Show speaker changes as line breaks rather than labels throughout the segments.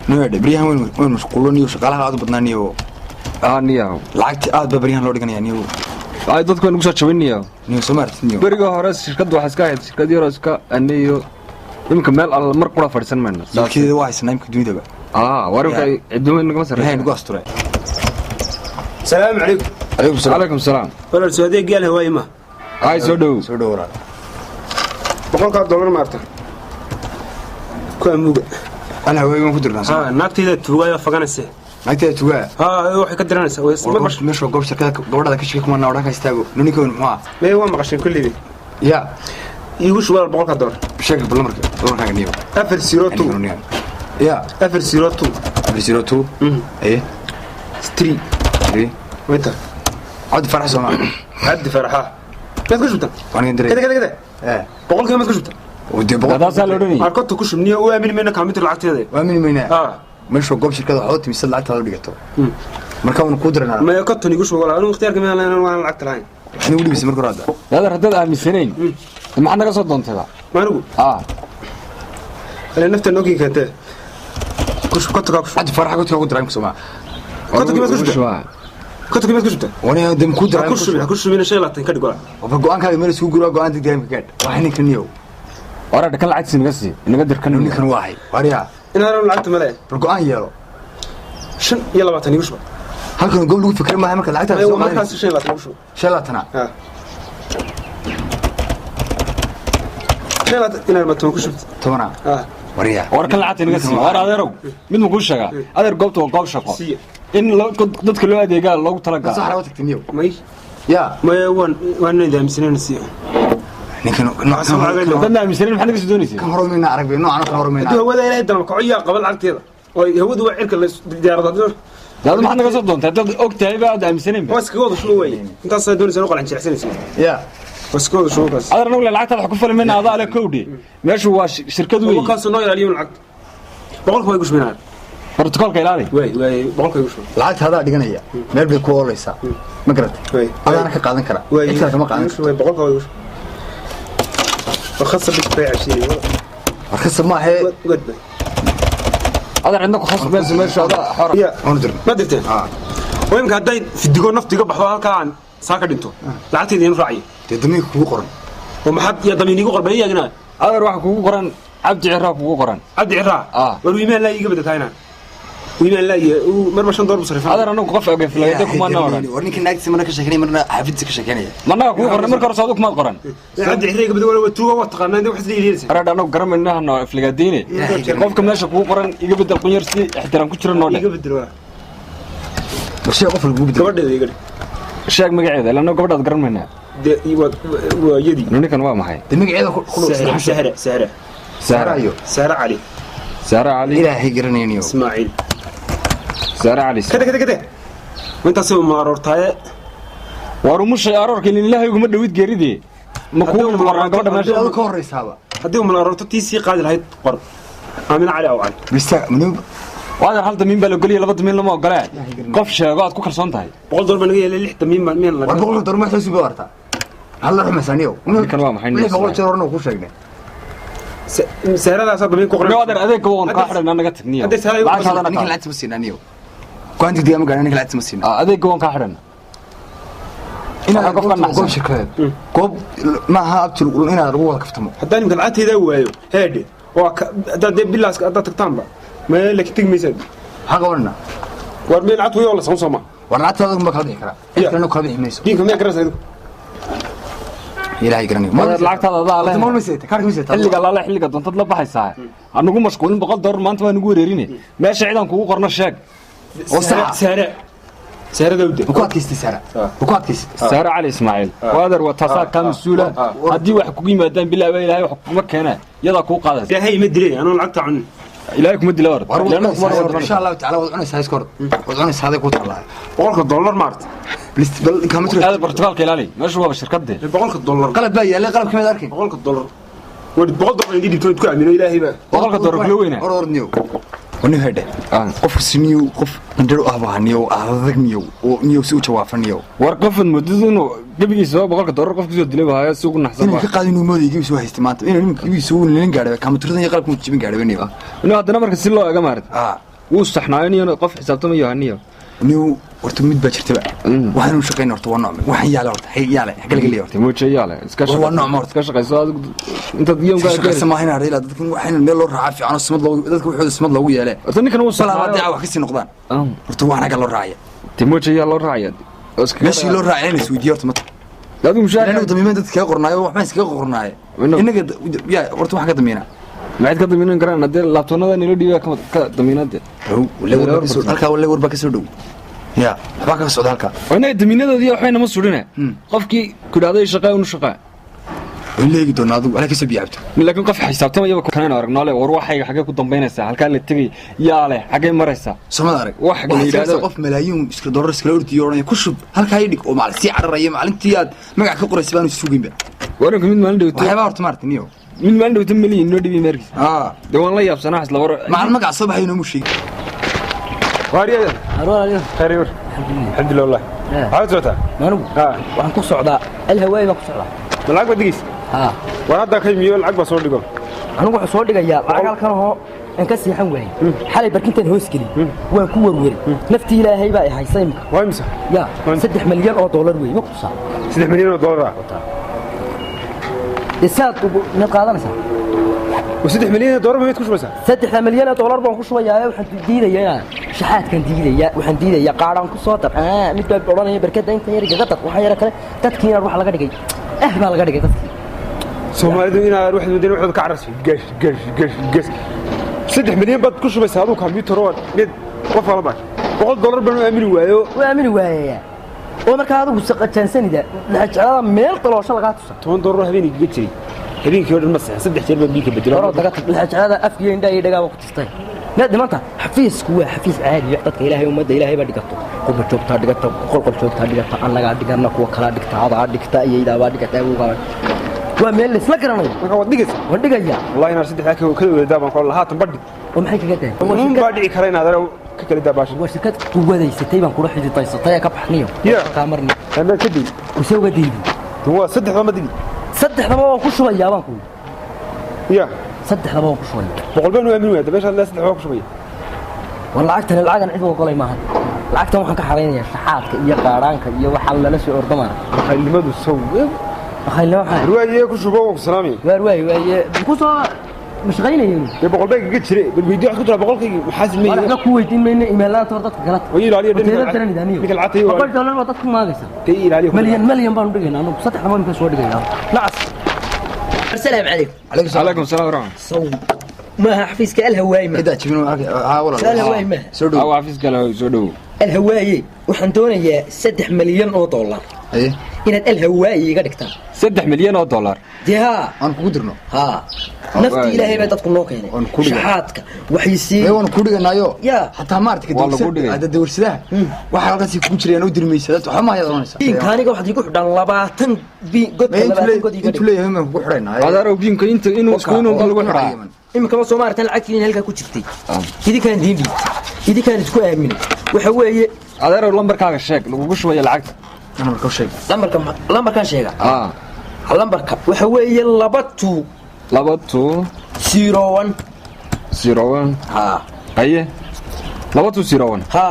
Niyo beryahan weyn mashquulo niyo, shaqaalaha aad u badnaa niyo.
Ah, niyahow.
Lacagti aad baa beryahan loo dhiganaya niyo.
Ay, dadku way nagu soo jabin, niyahow.
Niyo, soo maartid niyo.
Beriga hore shirkaddu waxaa iska ahayd shirkad yaroo iska aniyo, iminka meel alla mar qura fadhiisan mayno.
Milkideeda waa haysanaa imka dunidaba.
Ah, war imka ciduma nagama
Ilahay
sarreysa.
Nagu asturay.
Salaamu calaykum.
Calaykum salaam.
Calaykum salaam.
Walaal, soo adeeg yaal hawaay ma?
Ay, soo dhow.
Soo dhow, walaal.
$100 maarta ku amuga.
Ana haween waan ku dirnaa soo.
Ha, naagtayda tuugaayo faganayse.
Naagteeda tugaa?
Ha, waxay ka diranaysaa
War meesha waa goob shirkada, gabadhada ka shaki kumana odhan ka istaago. Ninka weyn muxuu ah?
Mee, waa maqasheen kullibi.
Ya.
Iigu shub walaal $100.
Sheeg bal lambarkaaga niyo.
402.
Ya.
402.
402. Aye.
3.
3.
Wita.
Cabdi Farax soo ma?
Cabdi Faraxa maad ku shubta?
Waan idin diray.
Kada kada kada.
Eh.
Boqolkiiba maad ku shubta?
Oo dee boqol.
Taasaa la odhanayay.
Aan konton ku shubniyo, u aamini mayno computer lacagteeda.
Waa mini maynaa.
Ha.
Meesha waa goob shirkada, waxaad u timid sad lacagtaada u dhigato. Marka waanu kuu diranaa.
Maya, konton igu shub walaal, anigu ikhtiyaarka miyaan lahayn? Waan lacagta lahayn.
Waxaad ugu dhibaysay marka hore hadda.
Adeer, haddaad aaminsanayn, maxaad naga soo doontayba?
Ma anigu?
Ah.
Ani nafta noo keentee, ku shub kontonkaa, ku shub.
Cabdi Farax godkaa ku diraa imka soo ma?
Kontonkii maad ku shubta?
Shubaa.
Kontonkii maad ku shubta?
Wani dem kuu
Ha
diraa.
ku shubin, ha ku shubina, 25 ka dhig walaal.
War go'aankaaga meel isugu guraa, go'aan degdeg imka gaadh. Waa ninkan niyow.
Waraa kan lacagtiisa naga sii, inaga dir kan.
Ninkan waa hay. Wariyaa.
Inaanan lacagta male.
Bal go'aan yeelo.
25 igu shuba.
Halkan goob lagu fikra maaha marka lacagtaada
Aywa
soo
markaas
qaadanayso.
25 igu shuba.
25.
Ha, 25 inaan ma 10 ku shubta?
10.
Ha.
Wariyaa.
War kan lacagta naga sii. War adeerow, mid ma kuu sheegaa? Adeer, goobta waa goob shaqo.
Siiya.
In dadka loo adeegaa loogu
Sax
talagalaa.
rawa tagtay niyow.
May.
Ya.
Maya, waan nidaamsanayna, siiya.
Ninkan nooc
Soo lacag
kan
Haddaadna aaminsanayn, maxaad naga soo doonaysay?
kan hore mayna arag bay noocan kan hore mayna.
Haddii hawada Ilaahay dalma kaco, yaa qaban lacagteeda? Oo hawadu waa cirka la diyaarada.
Dee adu maxaad naga soo doontay haddaad og tahay ba aad aaminsanayn ba?
Waa iskaga wada shuba waaye, intaasaa doonaysa u qalan jilicsanaysa.
Ya.
Waa iskaga wada shuba kaas.
Adeer, anagu le lacagtaada wax ku fali mayna, adaa ale kowdhe. Meeshu waa shirkad weyn.
Kaasoo noo ilaaliyo lacagta, boqolka waa igu shubinaa.
Brotokoolka ilaali.
Waay waay, boqolka igu shuba.
Lacagta adaa dhiganaya, meel bay ku oolaysaa. Ma garatay?
Waay.
Adaana ka qaadan kara.
Waay.
Cid kale kama qaadan
igu
karto.
shuba, boqolka waa igu shuba. Warkhasa big bay cabsiinay.
War khasab ma ahee.
Wad bay.
Adeer, cidna ku khasab mayso, meeshu adaa xora.
Ya.
Waanu dirnay.
Ma dirteen?
Ah.
Oo imika hadday fidigo naftiga baxdo, halkaan saa ka dhinto, lacagtayda inu raaciyo?
Dee damiinka kugu qoran.
Oo maxaad yaa damiin iigu qorbay iyagina?
Adeer, waxa kugu qoran Cabdi Ciraa kugu qoran.
Cabdi Ciraa.
Ah.
War wiimaan laa iiga bedeltaa inaan wiimaan laa marba $5 bu sarifaa.
Adeer, anagu qof ogeflagada kumaana odhan.
War ninkan naagtiisa marna ka sheekanaya, marna xaafadiisa ka sheekanaya.
Managa kugu qornay marka hore, soo adigu kumaad qoran.
Cabdi Ciraa iga bedel waa tuuga, waa taqaanaa inta wax isla yeelaysa.
Areer, anagu garamayna hano aflagaadeyne. Qofka meesha kugu qoran iga bedel, qunyar si ixtiraam ku jira noo
Iiga
dheh.
bedel waa.
War shay qof lagu bedel.
Gabadheeda iga dhig.
Sheeg magaceeda, ila anagu gabadhaad garan maynaa.
Dee waa yadii.
Ninkan waa maxay?
Dee magaceeda ku
Sahra, Sahra, Sahra.
Sahra.
Ayo.
Sahra Cali.
Sahra Cali.
Ilaahay garanayniyo.
Ismaaciil.
Sahra Cali.
Kada kada kada, intaas ma aroortaaye.
Waar umushay aroorka ilin Ilaahay uguma dhawid geeridii ma kugu
Haddii
qoran gabadha meesha?
Adu ka horreysaaba.
Haddii uma aroorto, tii sii qaadi lahayd qor, Aamina Cali aw Cali.
Bista manuu.
Waadan hal damiin baa la ogoliyay, laba damiin lama ogolee. Qof sheego aad ku kalsoon tahay.
$100 baa naga yeelay, lix damiin baan miyaan
War
laga
$100 ma xusuus baa warta. Hal la xumaysaa niyow.
Ninkan waa maxay?
Wixii 100 jeer horena ku sheegnay.
Sahradaasaa damiin ku qoran.
Niyo adeer, adeeg waan kaa xidhanaa, naga tag niyo.
Haddii Sahra igu
Lacagtaadana
Ninkan
qaad.
lacagta ma siinaa niyow. Go'aan degdeg ma gaadhin, ninkan lacagta ma siinaa.
Ah, adeegga waan kaa xidhanaa.
Inaad
Waxaan qofka
goobta waa goob
naxsan.
shirkadeed, goob maaha abti inaad lagu wada kaftamo.
Haddaan imika lacagtaydaa waayo heedhe, waa haddaad dee bilaas haddaad tagtaanba maya, laakiin tegi maysaan.
Maxaa qabananaa?
War meel lacagtu way oo la socon soo ma?
War lacagtaada ma kala bixi karaa, cid
Ya.
kalena kala bixi mayso.
Diinka miyaa garanaysa adigu?
Ilaahay garanayo.
Adeer, lacagtaada adaa leh.
Maal ma seeta kaarka ma seeta.
Xilliga alaale xilliga doontad la baxaysaa, ha nagu mashquulin. $100 maanta waa nagu wareerine. Meesha cidaan kugu qorno sheeg.
Oo sax.
Sahra, Sahra Dawde.
Ma ku adkaystay Saara? Ma ku adkaystay?
Saare Cali Ismaaciil. Waadeer, waa taasaa kaa mas-uula. Haddii wax kugu yimaadaan, bilaaba Ilaahay wax kuma keenaa, iyadaa kuu qaadaysa.
Ilaahay ima dilay anoo lacagta cunin.
Ilaahay kuma dila war.
War
Leanna kuma
insha
war.
Allahu tacaala waad cunaysaa, iska hor waad cunaysaa, aday ku taallaa.
$100 maarta.
Bal kaamitra
Aad Portugalka ilaali meeshu waa shirkadde.
$100
qalab baa yaallay, qalab kamid arkay.
$100 war $100 indii dhibtood ku aamino ilaahay baa.
$100 kula weynaa.
Or niyo. Wani hedhe. Qof siniyo qof qandaro ah baa niyo adag niyo oo niyo si u jawaafaniyo.
War qofan muddadu inuu gabigiisa $100 qof kusoo dilay baa si ugu naxsan
inuu ka qaadin inuu moodayay gibisu haystay maanta inuu nimanka gibisu uu nin gaadhay kaamiradan iyo qalabku jibin gaadhay niyo.
Inuu haddana marka si loo eega maarad wuu saxnaayay qof xisaabtamayo haniyo.
Niyo horta mid baa jirtaba waxaanu shaqeyn horta waa nooc waxaan yaala horta hay yaala galgal horta
muujay yaala iska shaqo
waa nooc horta
iska shaqeyso adigu inta yoomka
shaqeyso ma hayna reeyla dadkan waxaan meel loo raaca fiican oo smad loo dadka wuxuu smad loogu yeelay
horta ninkan uu
salaamad wax ka sii noqdaan horta waxna gal loo raacaya
muujay yaala loo raacaya
meeshii loo raacay in isweydiiyo horta mata
adigu mushaar
inuu damiiman dadka kaga qornaayo waxba iskaga qornaayo inaga yaa horta waxaan ka damiina
maxaad ka damiinan karaan hadii laabtoonada nilo dhiibay ka damiinade
halkaa wala warba ka soo dhow ya waxba ka socda halka
inay damiinadoodii waxayna ma surina qofkii ku dhaaday shaqo uu shaqo
leegi doona adigu halka soo biyaabto
laakiin qof xisaabtamayaba kanaan aragnaa war waxayga xagee ku dambeynaysaa halka la tagay yaa leh xagee maraysaa
Soomada arag
wax la yiraahdo
qof malaayiin iska dollar iska ordiyo oranay ku shub halka ay dhig oo maal si cararaya maalintii aad magac ka qoraysa baan suuginba
waranka mid maalin dhawto
waxba horta maartay niyo
mid maalin dhawto milyan noo dhibi markis de waan la yaabsanaa isla war
maal magac soo baxay inuu sheeg
waariyada
arwaa
khayr alxamdulillah wallahi maxaad socotaa
anigu waxaan ku socdaa alhawaay baan ku socdaa
lacag baad dhigaysa war hadda ka imiyo lacag baa soo dhigo
anigu waxaan soo dhigayaa lacag halkan oo aan ka seexan waayey xalay barkintan hoos geliyey waan ku warwaray naftii ilaahay baa i haysay imika
waa imisa
ya $3 milyan oo wey ma ku tusaa
$3 milyan oo dollar
dee saad mid qaadanaysaa
$3 milyan oo dollar ma mid ku shubaysaa
$3 milyan oo dollar baan ku shubayaa waxaan diidayaa inaan shaxaadkan diidayaa waxaan diidayaa qaadhaan ku soo dar mid baa odhanaya barkada inta yar igaga dar waxaan yara kale dadkii inaan wax laga dhigay baa laga dhigay dadkii
Soomaalidu inaad wax wadeen waxaad ka cararsi gash gash gash gash $3 milyan baad ku shubaysaa aduu computer oo mid qof walba $100 baan u aamini waayo
u aamini waayaya oo marka adigu saqajaansanida jeclada meel daloosho lagaa tusa
$10 habeenkii iga jiray habeenkii oo dhan ma saxan 3 jeer baan biilka bedelo
hore daga tag jeclada afkiyo indhaha iyo dhagaaba ku tirtay mid dhimanta xafiisku waa xafiis caadi ah dadka ilaahay ummadda ilaahay baa dhigato qurba joogtaa dhigata qolqol joogtaa dhigata annagaa dhigana kuwa kala dhigta adaa dhigta iyaydaa baa dhigata awowgaa waa meel la isla garanayo
marka waad dhigaysaa
waan dhigayaa
wallahi inaad saddexdaa ka kala wadadaa baan ku lahaa tan badhi
oo maxay kaga dahay
un baa dhici kara inaad ka kala dabaasho
waa shirkad quwadaysatay baan kula xididaysatay ee ka baxniyo kaa marni
amaad ka daydi
use uga daydi
waa saddexda ma digi
saddexdaba waan ku shubayaa baan ku
ya
saddexdaba waan ku shubayaa
boqol baan u aamin waaya dabeesha hadlaa saddex baan ku shubaya
war lacagtani lacagan cid u ogolay maaha lacagtan waxaan ka xaraynayaa shaxaadka iyo qaadhaanka iyo waxaa lala soo ordamaana
bakhaylnimadu sow
bakhaylnimo maxaa
waaye ku shubo waan ku salaamaya
waar waaye waaye ku soo mashaqaynayeen
dee boqol baa igaga jire bal weydii waxaad ku tiraa boqolkaygii maxaasil ma
waxba ku weydiin mayno iimaylaanta hor dadka kala
way ilaaliya
hoteelada daran idaaniyo
ninka lacagta iyo
$100 baa dadku maagaysa
dee ilaaliya
malyan malyan baanu dhigaynaa anagu saddex lama imika soo dhigaynaa nacas السلام عليكم.
عليكم السلام ورحمة الله.
صو ما حفيزك الهواي ما.
إذا تبينو ها والله.
الهواي ما.
سودو.
أو حفيزك الهواي سودو.
الهواي waxaan doonayaa $3 milyan oo dollar.
Ee
inaad alhawaayi iga dhigtaan.
$3 milyan oo dollar.
Dee ha.
Aan kugu dirno.
Ha. Nafti Ilaahay baa dadku noo keenay. Shaxaadka waxay
Ee waan ku dhiganaayo.
Ya.
Hataa maartay ka dawrsadaha. Waxa halkaas ku jirayaan oo dirmaysa dad waxa ma hayad oranaysa.
Biinka aniga waxaad igu xidhan 20 bi godka 20 god iga.
Intu leeyahay ma kugu xidhaynaa.
Adeer biinka inta inuu isku inuu lagu xidhaa.
Imika ma soo maartan lacagtii halka ku jirtay. Idinkaan diin dhiibtay. Idinkaan isku aaminay. Waxa weeye
adeer lambarkaaga sheeg lagu shubayo lacagta.
Lambarka sheeg.
Lambarka lambarka sheega. Lambarka waxa weeye 2
2 2
01
01
ha
haye 2 2 01
ha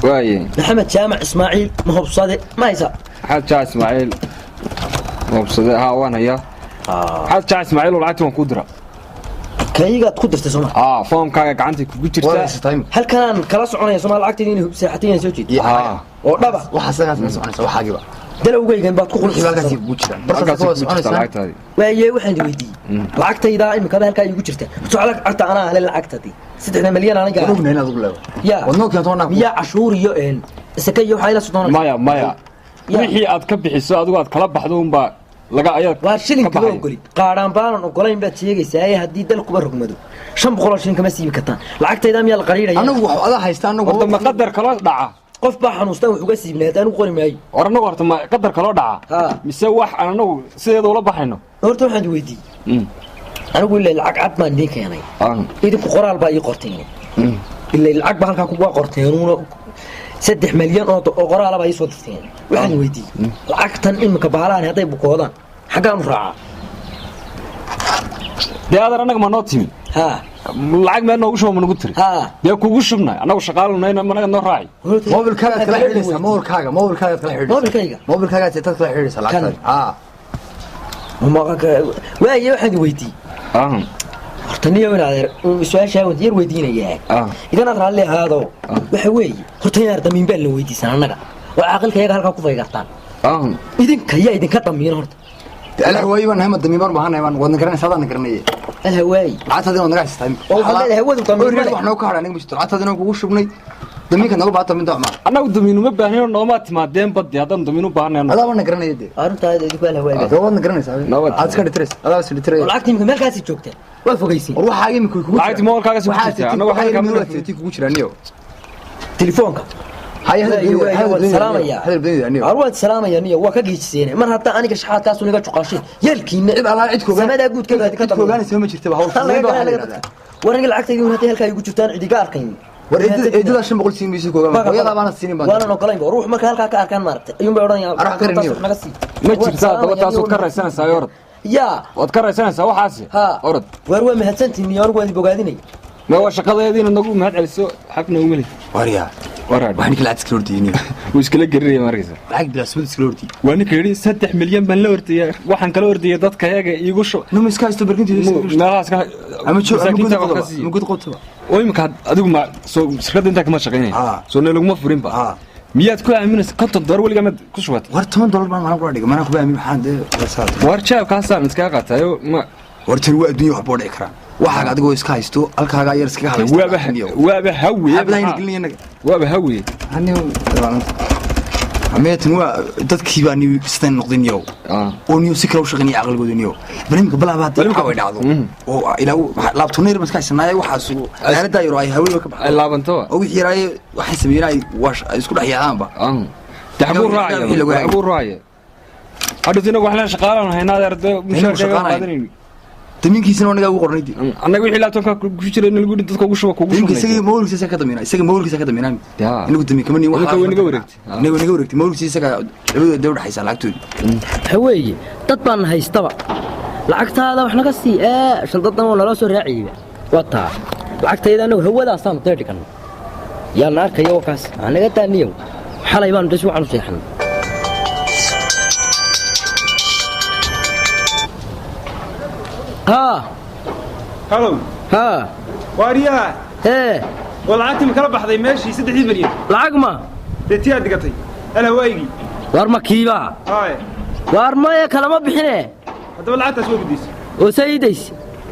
waaye
maxamed jaamac ismaaciil mahubsade ma haysa
maxamed jaamac ismaaciil mahubsade ha waan hayaa maxamed jaamac ismaaciil lacagta waan ku dira
kaygaad ku dirtay Soomaa
foomkaaga gacanta kugu jirta
halkan kala soconaya Soomaa lacagteeda inay hubseexatay inay soo jeedo oo dhaba
waxa sagaas ma soconaysa waxaagiba
dalowgaygan baad ku qulxisay
halkaas kugu jirta bartaas ku soconaysa
waaye waxaan weydiiyey lacagtayda imika halka igu jirta soo lacagta anaa hele lacagtadii 3 milyan aniga
ogna inaad ugu leedo
ya
wadno keento wana
miya cashuur iyo een isaka iyo waxa ila soo
maya maya wixii aad ka bixiso adigu aad kala baxdo un baa laga ayaa
waar shilin kama ogolid qaadhaan baanan ogolayn baad sheegaysaa haddii dalkuba rogmado 500 shilin kama siibi kartaan lacagtayda miyaa la qariiraya
anagu wax adaa haysta anagu
horta ma qadar kala dhaca
Qof baa xanuustan wax uga siibnay haddaan u qori maayo.
War annagu horta ma qadarka loo dhacaa mise wax aan annagu sideeda ula baxayno?
Horta waxaan weydiiyey anigu ilaa lacag cad baan idiin keenay, idinku qoraal baa ii qorteen, ilaa lacag baa halkaa kuga qorteenuuna 3 milyan oo qoraala baa ii soo dirteen. Waxaan weydiiyey lacagtan iminka baalahan hadday bukoodaan xaggaan u raacaa?
Dee adeer annaga ma noo timi lacag meel noogu shuba ma nagu tiri? Dee kugu shubnay annagu shaqaalunayna managa noo raaci.
Mobilkaagaad kala xidhiidhaysaa, mobilkaaga mobilkaagaad kala xidhiidhaysaa,
mobilkayga
mobilkaagaad seetaad kala xidhiidhaysaa lacagtaada.
Waaye waxaan weydiiyey horta niyo in adeer su-aashaa yar weydiinayaa idanaad raalli ahaado. Waxa weeye horta inaar damiin baan la weydiisan annaga oo caaqilka iyaga halkaa ku faygartaan, idinka yaa idinka damiina horta?
Alhawaayi baan nahay, ma damiin baan u baahanahay? Baan waadna garanaysaa, adaan garanayay.
Alhawaayi
lacagtaadina waad naga haystaa imika.
Oo waxaad leedahay hawadu damiin male.
Wax noo ka hadha aniga ma jirto. Lacagtaadina waan kugu shubnay, damiinka nooga baahata mid nooc maa.
Annagu damiin uma baahnino, noomaa timaadeen baddi haddaan damiin u baahnay.
Adaa waadna garanaya dee.
Arrintaada idinku alhawaayi
dee waadna garanaysaa, aad iska dhitiraysa, adaa iska dhitiraya.
Lacagta imika meelkaasi joogtaan waa fogaysiin.
War waxaa imika kugu
lacagti moolkaagaasi ku jirtaa, annagu
waxaa imika seetii kugu jiraa niyo
telefoonka. Waan salaamaya niyo, waa ka geejiseen mar haddaa aniga shaxaadkaasu niga juqaashay yeelkiina
cid alaa cid
samadaa guudkeeda
cid koogaanaysa ma jirtaba hawl.
War aniga lacagtaydi hadday halkaa igu jirtaan cidiga arkayn.
War eedada 500 siin mayso koogaan, hooyadaa baana siinin baan.
Waanan ogolayn ruux marka halkaa ka arkaan maaragtay ayuun bay odhanayaan naga sii.
Ma jirta haddaba taas, waad ka raysanaysaa orod.
Yaa
waad ka raysanaysaa waxaasi orod.
Waar waa mahadsantihin niyo, anigu waan bogaadinay.
Ma waa shaqadeediina nagu mahad celiso xaqna uma leh.
Waryaa
waraad
wax ninka lacag iskala ordiyey niyo
wuu iskala gerinaya markaysa
lacag bilaasmad iskala ordiyey.
Waa ninka yidhi 3 milyan baan la ordiyay, waxaan kala ordiyay dadka yaga iigu shub.
Numa iska haysto barkintiisa
meelahaas ka
ama joog ama god qodaba ama god qodaba.
Oo imika adigu ma soo shirkadda intaa kama shaqaynaya soo ne laguma furin ba miyaad ku aaminaysa $50 weligaa maad ku shubatay?
War $10 baan maalin kula dhigay, mana kuma aamin waxaan dee.
War jaabkaasaan iskaga qaatayo ma.
War tani waa adduunya, wax boo dhici karaa. Waxaaga adigoo iska haysto halkaagaa yar iskaga
halaysto. Waaba hawiye, waaba hawiye.
Ameetan waa dadkii baa niyo sidan noqday niyow oo niyo si kale u shaqaynaya caqligooda niyow. Bal imika balaaba haddii waxaa way dhacdo oo ilaa laabtoonayr baan iska haysanaaye waxaas aaladdaa yaro ay hawada ka baxdo
ay laabantoba
oo wixii yaraaye waxay sameeyeen ay isku dhex yaadaanba.
De xaguu raacaya, xaguu raacaya hadhowta? Inagu waxlaan shaqaalaan haynaa adeer, de mushaarka qaadanayno
damiinkiisina anagaa ugu qornay.
Annaga wixii laabtoonka ku jiray in lagu dadka ugu shuba kugu
shubnay. Isaga mawlkiisa ka damiina, isaga mawlkiisa ka damiina. Inagu damiin kama niin
wax way naga wareegtay,
inagu naga wareegtay mawlkiisa isaga labadooda dee udhaxaysa lacagtoodii.
Waxa weeye dad baan haystaba lacagtaada wax naga sii ee shandadan oo naloo soo raaciyeyba waa taa lacagtayda anagu hawadaasaanu dee dhiganno yaana arkaya wakaas anaga daaniyow. Xalay baanu des waxaanu seexanay. Haa
halow.
Haa
waaryaha.
Hee
oo lacagtii ma kala baxday meeshii 3 milyan?
Lacag ma
dee tii aad dhigatay alhawaayigii?
Waar ma kiibaa?
Haye
waar maya kalama bixine.
Haddaba lacagtaas waa guddiisay
oo sayidays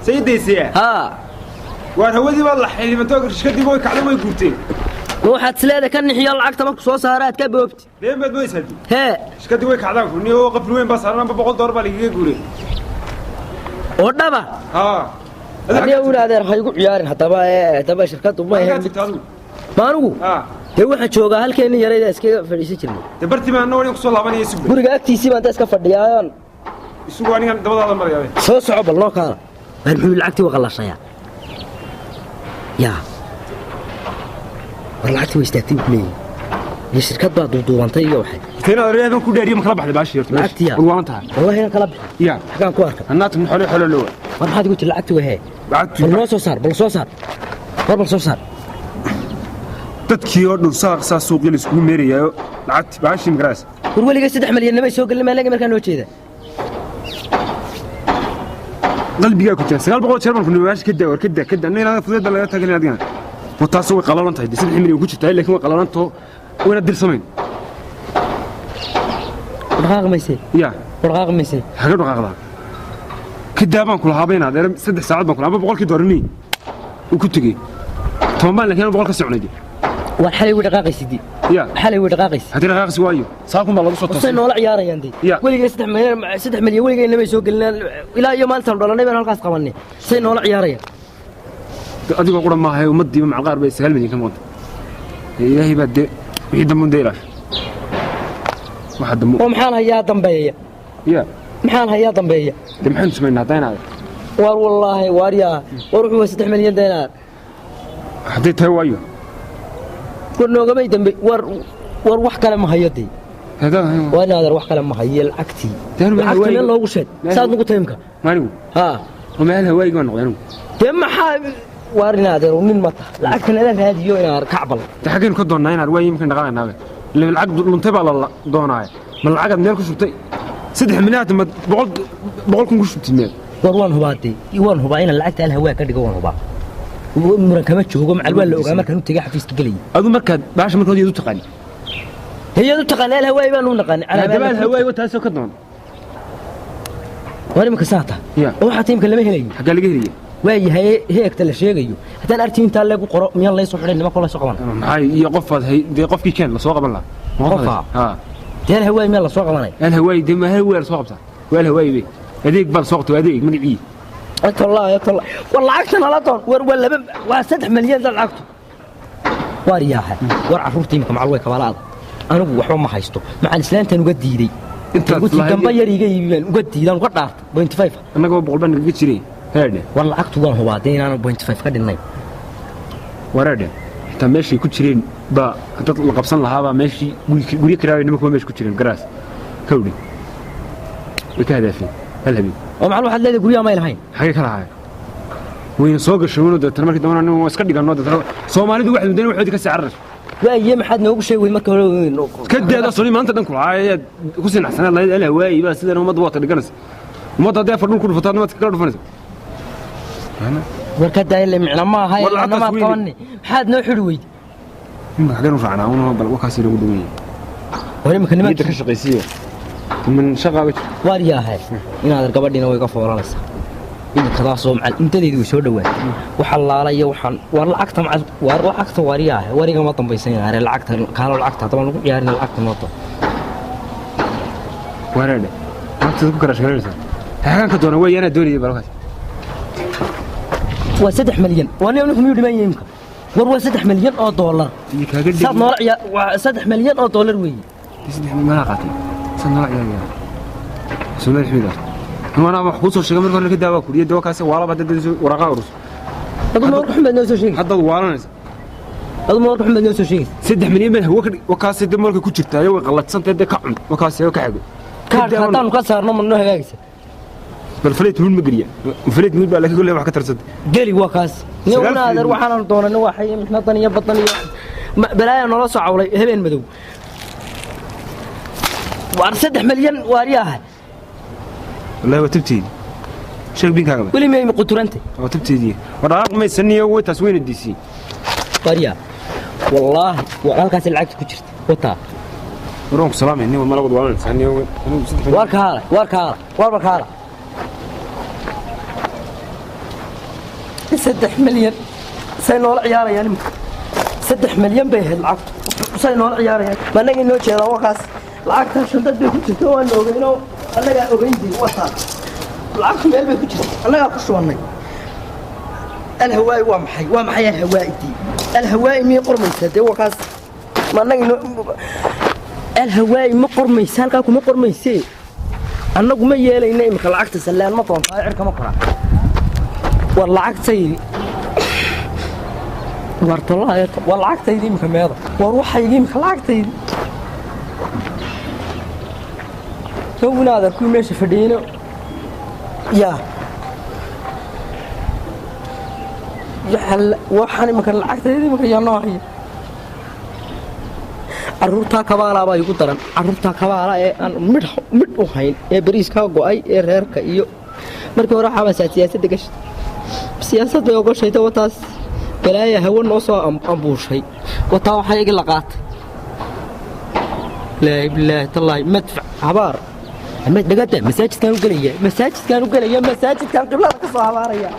sayidaysiya.
Haa
waar hawadii baa la xildhibantoo shirkadii way kacday, way guurteen.
Ma waxaad isleedahay ka nixiyo lacagta marku soo saara aad ka boobti?
Been baad moodaysaa.
Hee
shirkadii way kacdaan ku niyo qafli weyn baa saaran amba $100 baa lagaga guureen
oo dhaba.
Haa
aniga una adeer ha igu ciyaarin haddaba haddaba shirkaddu ma ahayn ma anigu dee waxaan joogaa halkeenni yarayda iskaga fadhiisan jirnay.
Dee bartii baan annagu kusoo laabanaya isugu
guriga agtiisii baan inta iska fadhiyaayaan
isugu anigan dabadaada marayaa.
Soo soco bal noo kaala. Waar muxuu lacagtii waa qallashayaa? Yaa war lacagtii waa istaagtay buu kuleeyahay iyo shirkad baa duuduubantay iyo waxay
Teen adeer ku dheeriyo ma kala baxday baashii horta?
Lacagtiya
war waan tahay
wallahi inaan kala bixin
ya
xagaan ku arkay
annaatu min xole xole loo.
War maxaad igu tiri lacagtii waa hee?
Lacagtii
bal noo soo saar, bal soo saar, war bal soo saar.
Dadkii oo dhan saaq saa suuqii la iskugu meerayaayo lacagtii baashii magaraas.
War weligay 3 milyan namay soo gelin maalinka markaa noo jeeda.
Qalbigaa ku jira 900 jeer baan ku nibaashi ka daa war ka daa ka daa inaan fudeed baa laga taagelin adigana. War taas way qalalan tahay 3 milyan ku jirtaa laakiin way qalalantoo wayna dirsamayn.
Dhaqaaq mayse
ya
dhaqaaq mayse
haga dhaqaaqdaa ka daa baan kula habayna adeer 3 saacad baan kula haba boqolkii doolarni uu ku tegey 10 baan laakiin boqol ka soconay.
War xalay way dhaqaaqaysidii
ya
xalay way dhaqaaqaysid
haddii dhaqaaqsi waayo saakun baa lagu soo
say
toosay
noola ciyaarayaan dee
Ya.
weligay 3 milyan 3 milyan weligay namay soo gelin ilaa iyo maalintaan dhalanay baan halkaas qabanay say noola ciyaarayaan.
Adigoo qura maaha ummaddiiba macalqaar bay 9 milyan ka maqanta ilaahay baa dee Wixii dambe un dee ilaasho. Waxa dambe.
Oo maxaan hayaa dambeeya?
Ya.
Maxaan hayaa dambeeya?
Dee maxaynu samaynaa haddaa inaad
Waar wallaahi, waaryaa, war wuxuu waa 3 milyan deenaar.
Hadday tahay waayo.
War noogamay dambe, war wax kale ma hayo dee.
Haddaan hayn.
Waa inaadeer, wax kale ma hayo lacagtii.
Dee anu meel
Lacagtii
hawaayiga
meel loogu sheeg
meel
saad nugu taymka.
Maanigu
Haa.
oo meel hawaayiga baan noqday anigu.
Dee maxaa? Waar inaadeer, nin ma taha? Lacagtan adaa raadiyo inaad kacbal.
Dee xaggaynu ka doonnaa inaad waayo imkan dhaqaanaynaabe? Ila lacag luntay baa la doonaaya. Ma lacagaad meel ku shubtay 3 milyan hata ma 100,000 ku shubtid meel?
War waan hubaa dee, waan hubaa inaan lacagta alhawaa ka dhigo, waan hubaa, muran kama joogo. Macal waa la ogaa markaan u tegay xafiiska gelayay.
Adu markaad baasha marka hore u taqaani.
Hayad u taqaanay, alhawaay baan u naqaanay.
Haddaba alhawaayi wa taasoo ka doon.
War imika saata.
Ya.
Oo waxaa tiimka lama helayo.
Xaggaa laga helaya?
Waayahay, heegta la sheegayo haddaan arti intaa leegu qoro, miyaan laysoo xidhay nimanka laysoo qaban?
Maxay iyo qofaad hay dee qofkii keen lasoo qaban lahaa. Ma qof
Qofaa?
Haa.
Dee alhawaay miyaa lasoo qabanay?
Alhawaayi dee ma alhawaayi lasoo qabtaa? Waa alhawaayi be, adeeg baa lasoo qabta, waa adeeg magacii.
Tollahi tollahi, war lacagta nala doon. War waa laba, waa 3 milyan dad lacagtu. Waar yaaha, war carruurta imika macal way kabaalaada, anigu waxba ma haysto. Macal islaantan uga diiday.
Intaad
Ugu
lahayd
gamba yar iga iibiyaan, uga diidaan, uga dhaartay 0.5.
Annagoo 100 baa nagaga jiray heedhe.
War lacagtu waan hubaa dee inaanu 0.5 ka dhinnay.
Wareedhe, xitaa meeshay ku jireen baa dad la qabsan lahaabaa meeshii guryo kiraabay nimankuba meesha ku jireen garaas kawdhi way ka hadaafeen hal habeen.
Oo macal waxaad leedahay guryaha may lahayn?
Xagee ka lahaayeen? Wayna soo gashay wayna deetana markii dambena nin waa iska dhiganno deetana Soomaalidu waxay mudeen waxoodii ka sii cararayso.
Waaye, maxaad noogu sheegi weyd marka hore?
Ka daada soni maanta dhan kulaayaad ku sinaxsanaad lahayd alhawaayi baa sidan ummadda waata dhiganaysa. Ummadda haddii afar dhul ku dhufato adna waad kala dhufanaysa.
War ka daaya, micna ma aha.
War lacagtaas
Namaad
weyne.
qabanne, maxaad noo xidhi weyd?
Imika xageen u raacnaa una bal wakaas inagu dhowan yahay.
War imika
niyadda
nimanka
ka shaqaysiiyo man shaqaaba jirto.
Waar yaahay inaad gabadhiina way iga foolanaysaa imikadaasoo macal intadeedu way soo dhowaatay. Waxa laalaya waxaan, war lacagta macal, war lacagta, waar yaahay, war igama dambaysan inaare lacagta kaalo, lacagta haddaba lagu ciyaarina lacagta nooto.
Wareedhe, lacagtaada ku karash garanaysaa xagaan ka doona way anaa doonayay bal wakaas.
Waa 3 milyan, waa nin miyuu dhiman yahay imika? War waa 3 milyan oo doolar.
Iyo kaaga dhigi.
Saad noola ciyaar, waa 3 milyan oo doolar weeye.
3 milyan malaa qaatay, saad noola ciyaaraya Soomaali ximidaas anaa wax kuu soo sheegay marka hore ka daawaa kudhiya dawa kaasi waalaba hadda dadayso waraqaa urus.
Adu ma warka xun baad noo soo sheegaysa?
Haddaad waalanaysa.
Adu ma warka xun baad noo soo sheegaysa?
3 milyan baan hawo ka dhig wakaasi dee markay ku jirtaa way qalladsantahay dee ka cun wakaasi ka xago.
Kaarka haddaanu ka saarno ma noo hagaagaysa?
Bal faleet muud ma geliya? Faleet muud baa laakiin kulle wax ka tarsantay.
Geli waa kaas.
Sagaal
Naadeer
filim.
Waxaanu doonana waxay mixnadan iyo badan iyo balaaya noola soo cawlay habeen madow. Waar 3 milyan, waaryaha.
Wallahi waa tabteedi, sheeg binkaaga.
Weli miyay quturante?
Waa tabteedii, war dhaqaaq maysaniyo way taas weyna diisii.
Waaryaa, wallaahi waa halkaas lacagta ku jirta wataa.
Waroon ku salaamay nin ma lagud waalanaysaa nin anigu 3 milyan.
Waar kaala, waar kaala, waar kaala, 3 milyan say noola ciyaarayaan imika. 3 milyan bay ahayd lacagtu, say noola ciyaarayaan. Ma annaga inoo jeedaa? Wakaas lacagta shandad bay ku jirta, waan ogeynoo annagaa ogeyntii wataa. Lacagtu meel bay ku jirta, annagaa ku shubannay. Alhawaa'i waa maxay? Waa maxay alhawaa'i? Alhawaa'i miyay qormaysaa dee? Wakaas ma annaga inoo alhawaa'i ma qormaysa? Halkaa kuma qormaysee, annagu ma yeelayna imika. Lacagta sallaan ma doontaa, cirka ma koraa. War lacagtaydi, war tolaayo, war lacagtaydi imika meeda, war waxaygi imika lacagtaydi gownaada kuwii meesha fadhiyeyna yaa waxaan imika lacagtaydi imika yaa noo haya. Carruurtaa kabaalaa baa igu daran, carruurtaa kabaala ee aan midh midh u hayn ee bariiskaa go'ay ee reerka iyo markii hore waxaa baasaa siyaasadda gashay, siyaasad bay ogoshayta. Wataas balaaya hawo noo soo ambuushay, wataa waxaa igi la qaatay. Laahi bilaahi tallaahi, madfac habaar ama dhagada masaajidkaan u gelaya, masaajidkaan u gelaya, masaajidkaan qiblada ka soo habaaraya.